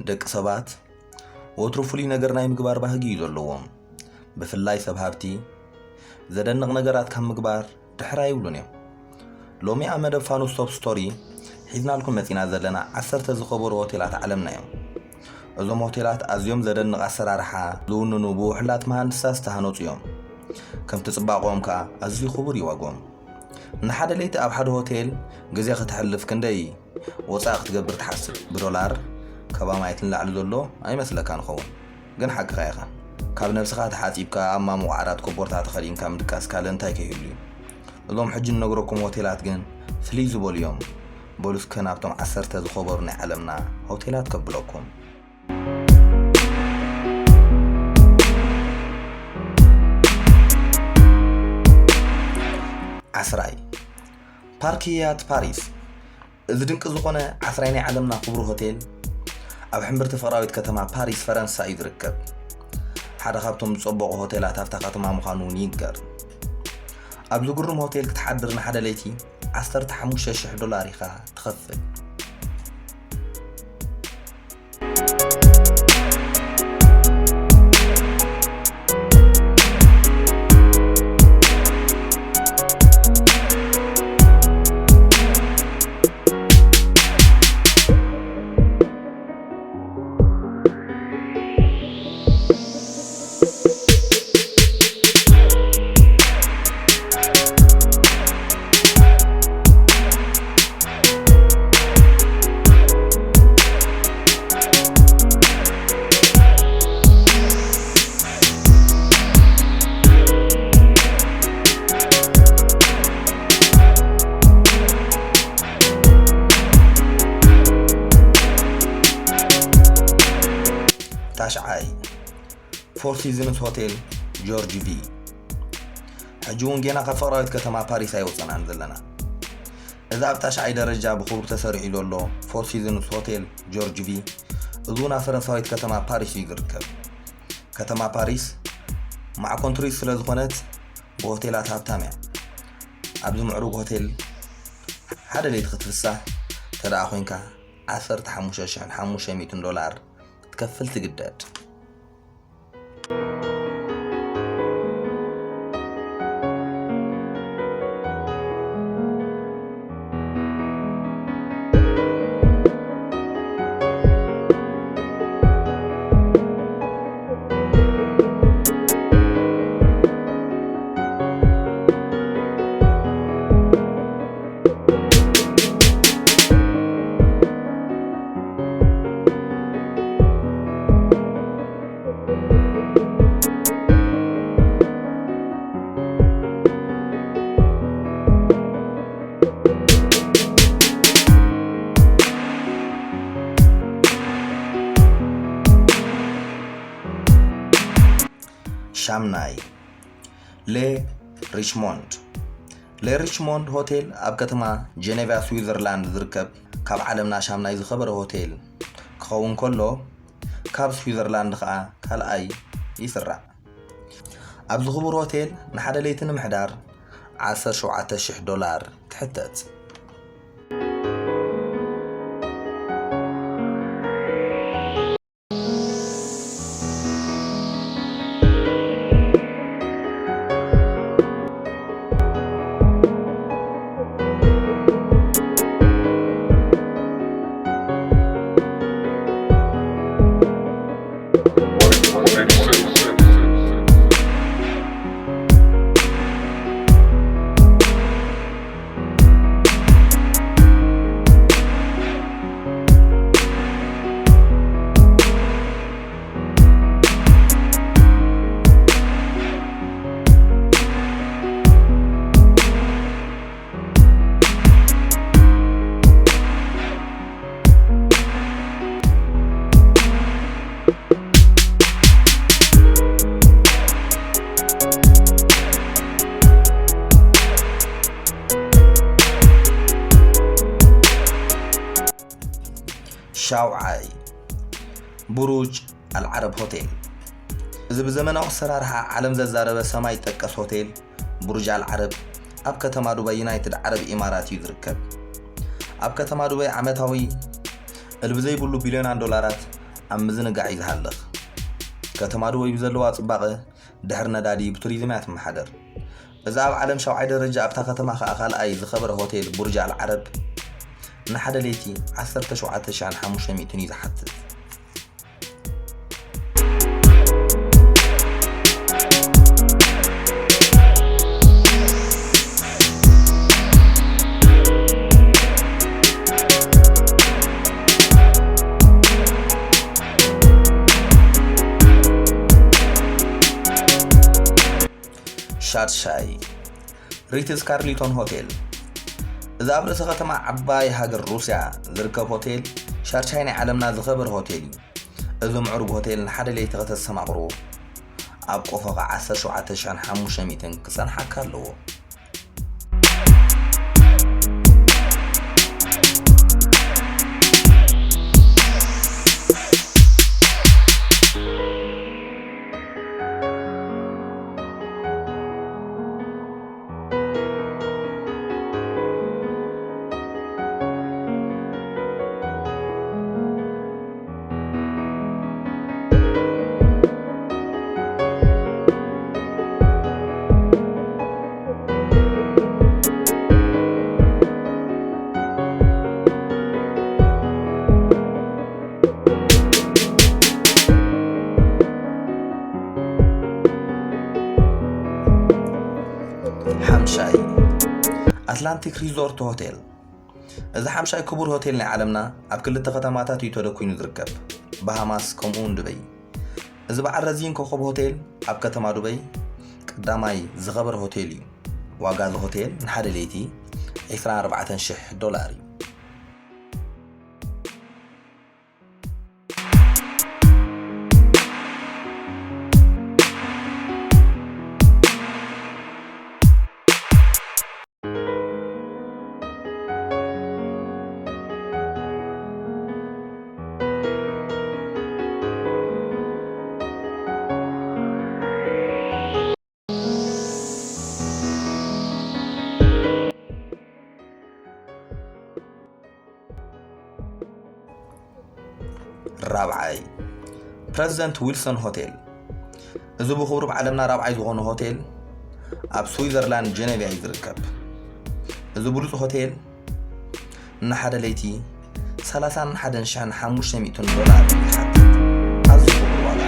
ደቂ ሰባት ወትሩ ፍሉይ ነገር ናይ ምግባር ባህጊ እዩ ዘለዎም። ብፍላይ ሰብ ሃብቲ ዘደንቕ ነገራት ካብ ምግባር ድሕር ኣይብሉን እዮም። ሎሚ ኣብ መደብ ፋኑስ ቶፕ ስቶሪ ሒዝናልኩም መጺና ዘለና ዓሰርተ ዝኸበሩ ሆቴላት ዓለምና እዮም። እዞም ሆቴላት ኣዝዮም ዘደንቕ ኣሰራርሓ ዝውንኑ ብውሕላት መሃንድሳት ዝተሃነጹ እዮም። ከምቲ ጽባቐኦም ከኣ ኣዝዩ ክቡር እዩ ዋግኦም። ንሓደ ለይቲ ኣብ ሓደ ሆቴል ግዜ ከተሕልፍ ክንደይ ወጻኢ ክትገብር ትሓስብ? ብዶላር ካብ ኣማኢት ንላዕሊ ዘሎ ኣይመስለካን ይኸውን። ግን ሓቅኻ ኢኻ። ካብ ነብስኻ ተሓጺብካ ኣብ ማሙቕ ዓራት ኮቦርታ ተኸዲንካ ምድቃስ ካልእ እንታይ ከይህሉ እዩ? እዞም ሕጂ ንነግረኩም ሆቴላት ግን ፍልይ ዝበሉ እዮም። በሉ እስከ ናብቶም ዓሰርተ ዝኸበሩ ናይ ዓለምና ሆቴላት ከብለኩም። ዓስራይ፣ ፓርክ ሂያት ፓሪስ። እዚ ድንቂ ዝኾነ ዓስራይ ናይ ዓለምና ክቡር ሆቴል ኣብ ሕምብርቲ ፍቕራዊት ከተማ ፓሪስ ፈረንሳ እዩ ዝርከብ። ሓደ ካብቶም ዝጸበቑ ሆቴላት ኣብታ ከተማ ምዃኑ እውን ይንገር። ኣብ ዝግርም ሆቴል ክትሓድር ንሓደ ለይቲ ዓሰርተ ሓሙሽተ ሽሕ ዶላር ኢኻ ትኸፍል። ታሽዓይ፣ ፎር ሲዝንስ ሆቴል ጆርጅ ቪ። ሕጂ እውን ጌና ካብ ፍቕራዊት ከተማ ፓሪስ ኣይወጸናን ዘለና። እዚ ኣብ ታሽዓይ ደረጃ ብኽቡር ተሰሪዑ ዘሎ ፎር ሲዝንስ ሆቴል ጆርጅ ቪ፣ እዚ እውን ኣብ ፈረንሳዊት ከተማ ፓሪስ እዩ ዝርከብ። ከተማ ፓሪስ ማዕኮን ቱሪስት ስለ ዝኾነት ብሆቴላት ሃብታም እያ። ኣብዚ ምዕሩግ ሆቴል ሓደ ለይቲ ክትፍሳህ ተደኣ ኮይንካ ዓሰርተ ሓሙሽተ ሽሕን ሓሙሽተ ሚእትን ዶላር ክትከፍል ትግደድ። ሻምናይ፣ ሌ ሪችሞንድ። ሌ ሪችሞንድ ሆቴል ኣብ ከተማ ጀኔቫ ስዊዘርላንድ ዝርከብ ካብ ዓለምና ሻምናይ ዝኸበረ ሆቴል ክኸውን ከሎ፣ ካብ ስዊዘርላንድ ኸኣ ካልኣይ ይስራዕ። ኣብዚ ክቡር ሆቴል ንሓደ ለይቲ ንምሕዳር ዓሰርተ ሸውዓተ ሽሕ ዶላር ትሕተት። ሻውዓይ፣ ቡሩጅ ኣልዓረብ ሆቴል። እዚ ብዘመናዊ ኣሰራርሓ ዓለም ዘዛረበ ሰማይ ጠቀስ ሆቴል ቡርጅ ኣልዓረብ ኣብ ከተማ ዱባይ፣ ዩናይትድ ዓረብ ኢማራት እዩ ዝርከብ። ኣብ ከተማ ዱባይ ዓመታዊ እልቢ ዘይብሉ ቢልዮናት ዶላራት ኣብ ምዝንጋዕ እዩ ዝሃልኽ። ከተማ ዱበይ ብዘለዋ ጽባቐ ድሕሪ ነዳዲ ብቱሪዝም እያ ትመሓደር። እዚ ኣብ ዓለም ሻውዓይ ደረጃ ኣብታ ከተማ ከኣ ካልኣይ ዝኸበረ ሆቴል ቡርጅ ኣል ዓረብ ንሓደ ለይቲ ዓሰርተ ሸውዓተ ሽሕን ሓሙሽተ ሚእትን እዩ ዝሓትት። ሻድሻይ ሪትዝ ካርሊቶን ሆቴል። እዚ ኣብ ርእሲ ከተማ ዓባይ ሃገር ሩስያ ዝርከብ ሆቴል ሻድሻይ ናይ ዓለምና ዝኸበረ ሆቴል እዩ። እዚ ምዕሩግ ሆቴል ንሓደ ለይቲ ከተስተማቕርዎ ኣብ ቆፎ ኸዓ ዓሰርተ ሸውዓተ ሽሕን ሓሙሽተ ሚእትን ክጸንሓካ ኣለዎ። ሓምሻይ ኣትላንቲክ ሪዞርት ሆቴል። እዚ ሓምሻይ ክቡር ሆቴል ናይ ዓለምና ኣብ ክልተ ከተማታት እዩ ተደኲኑ ዝርከብ፣ ባሃማስ ከምኡ እውን ዱበይ። እዚ በዓል ረዚን ኮኸብ ሆቴል ኣብ ከተማ ዱበይ ቀዳማይ ዝኸበረ ሆቴል እዩ። ዋጋ እዚ ሆቴል ንሓደ ለይቲ ዕስራን ኣርባዕተን ሽሕ ዶላር እዩ። ራብዓይ ፕረዚደንት ዊልሰን ሆቴል። እዚ ብኽብሩ ብዓለምና ራብዓይ ዝኾነ ሆቴል ኣብ ስዊዘርላንድ ጀነቭያ እዩ ዝርከብ። እዚ ብሉፅ ሆቴል ንሓደ ለይቲ ሰላሳን ሓደን ሽሕን ሓሙሽተ ሚእትን ዶላር ይሓትት። ኣዝዩ ክቡር ዋጋ።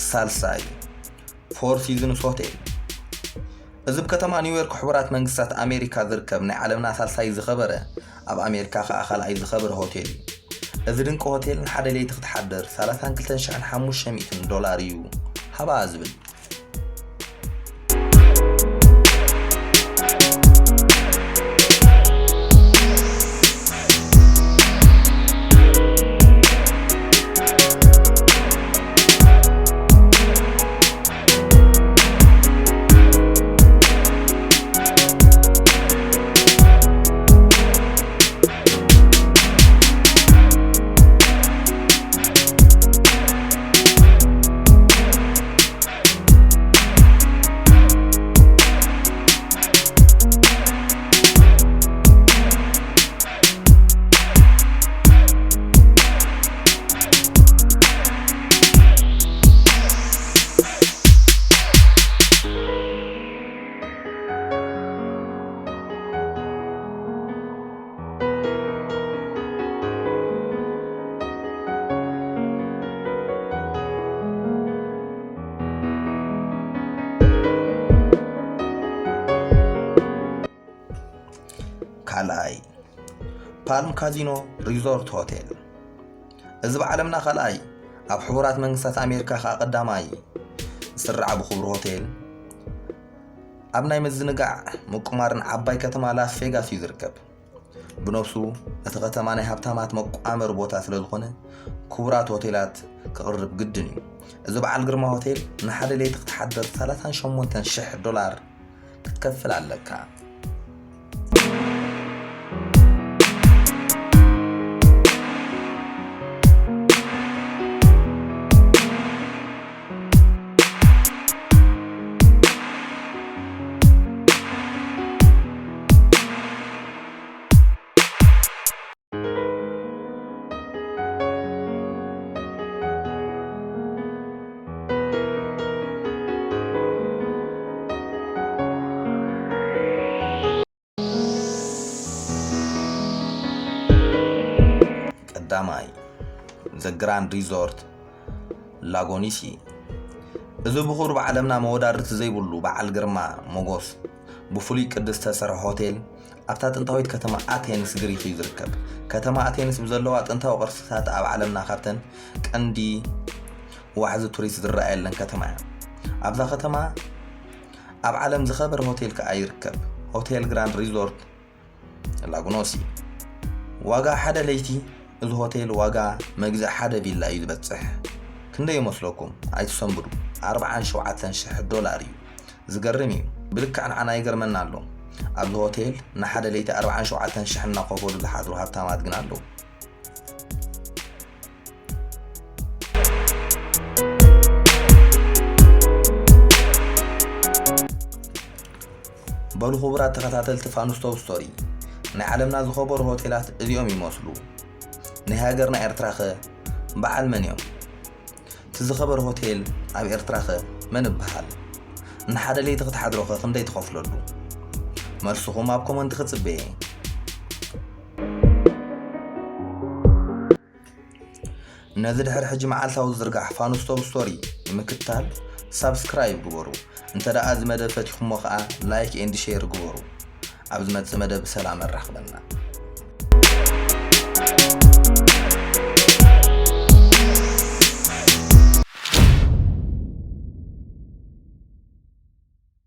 ሳልሳይ ፎር ሲዝንስ ሆቴል። እዚ ብከተማ ኒውዮርክ ሕቡራት መንግስታት ኣሜሪካ ዝርከብ ናይ ዓለምና ሳልሳይ ዝኸበረ፣ ኣብ ኣሜሪካ ከኣ ካልኣይ ዝኸበረ ሆቴል እዩ። እዚ ድንቂ ሆቴል ንሓደ ለይቲ ክትሓድር ሰላሳን ክልተን ሽሕን ሓሙሽተ ሚእትን ዶላር እዩ ሃባ ዝብል። ካልኣይ ፓልም ካዚኖ ሪዞርት ሆቴል። እዚ ብዓለምና ካልኣይ፣ ኣብ ሕቡራት መንግስታት ኣሜሪካ ከኣ ቀዳማይ ዝስራዕ ብኽቡር ሆቴል፣ ኣብ ናይ ምዝንጋዕ ምቁማርን ዓባይ ከተማ ላስ ቬጋስ እዩ ዝርከብ። ብነብሱ እቲ ከተማ ናይ ሃብታማት መቋመሪ ቦታ ስለ ዝኾነ፣ ክቡራት ሆቴላት ክቕርብ ግድን እዩ። እዚ በዓል ግርማ ሆቴል ንሓደ ለይቲ ክትሓድር ሰላሳን ሸሞንተን ሽሕ ዶላር ክትከፍል ኣለካ። ቀዳማይ፣ ዘ ግራንድ ሪዞርት ላጎኒሲ። እዚ ብኹር ብዓለምና መወዳድርቲ ዘይብሉ በዓል ግርማ ሞጎስ ብፍሉይ ቅዲ ዝተሰርሐ ሆቴል፣ ኣብታ ጥንታዊት ከተማ ኣቴንስ ግሪክ እዩ ዝርከብ። ከተማ ኣቴንስ ብዘለዋ ጥንታዊ ቅርስታት ኣብ ዓለምና ካብተን ቀንዲ ዋሕዚ ቱሪስት ዝረኣየለን ከተማ እያ። ኣብዛ ከተማ ኣብ ዓለም ዝኸበረ ሆቴል ከኣ ይርከብ። ሆቴል ግራንድ ሪዞርት ላጉኖሲ። ዋጋ ሓደ ለይቲ እዚ ሆቴል ዋጋ መግዛእ ሓደ ቪላ እዩ ዝበጽሕ። ክንደይ ይመስለኩም? ኣይትሰንብዱ። ኣርብዓን ሸውዓተን ሽሕ ዶላር እዩ። ዝገርም እዩ። ብልክዕ ንዓና ይገርመና ኣሎ። ኣብዚ ሆቴል ንሓደ ለይቲ ኣርብዓን ሸውዓተን ሽሕ እናኸፈሉ ዝሓድሩ ሃብታማት ግን ኣለዉ። በሉ ክቡራት ተኸታተልቲ ፋኑስቶው ስቶሪ፣ ናይ ዓለምና ዝኸበሩ ሆቴላት እዚኦም ይመስሉ። ናይ ሃገርና ኤርትራ ኸ በዓል መን እዮም? እቲ ዝኸበረ ሆቴል ኣብ ኤርትራ ኸ መን ይበሃል? ንሓደ ለይቲ ክትሓድሮ ኸ ክንደይ ትኸፍለሉ? መልስኹም ኣብ ኮመንት ክጽበ እየ። ነዚ ድሕሪ ሕጂ መዓልታዊ ዝዝርጋሕ ፋኑስቶብ ስቶሪ ንምክትታል ሳብስክራይብ ግበሩ። እንተ ደኣ እዚ መደብ ፈቲኹሞ ኸኣ ላይክ ኤንድ ሼር ግበሩ። ኣብ ዝመጽእ መደብ ብሰላም ኣራኽበና።